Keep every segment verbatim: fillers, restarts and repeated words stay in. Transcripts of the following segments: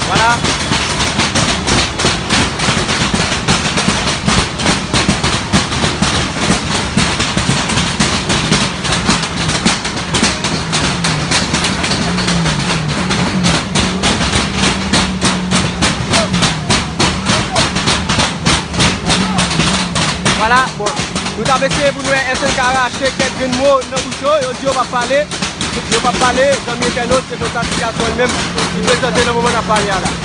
Vwala. Vwala, bon, nou t ap eseye pou nou wè èske n ka rache kèk grenn mo nan bouch yo, yo di yo p ap pale. Yo p ap pale, zanmi entènot, se konsa sitiyasyon an li menm li prezante nan moman n ap pale a la.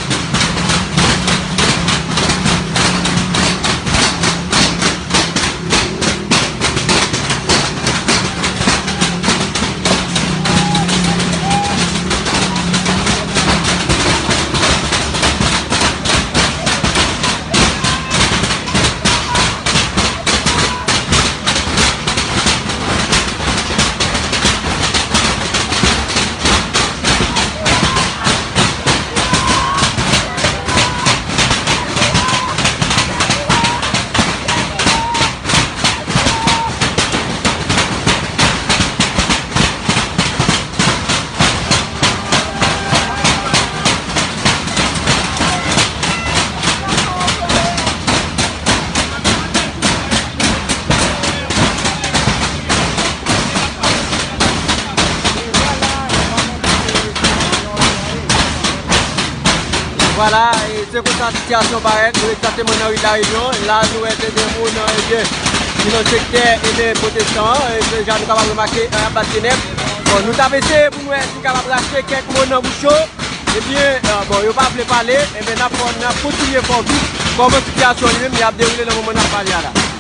Vwala, e se konsa sitiyasyon parèt, nou egzakteman nan ri Lareyyon. La, nou wè se de moun, ebyen, ki nan sektè, ebyen, pwotestan an, e deja nou kapab remake, e, y ap bat tenèb. Bon, nou t ap eseye pou nou wè si n kapab rache kèk mo nan bouch yo. Ebyen, e, bon, yo pa vle pale, ebyen, n ap fè, n ap kontinye fè w viv kòman sitiyasyon li menm li ap dewoule nan moman n ap pale a la.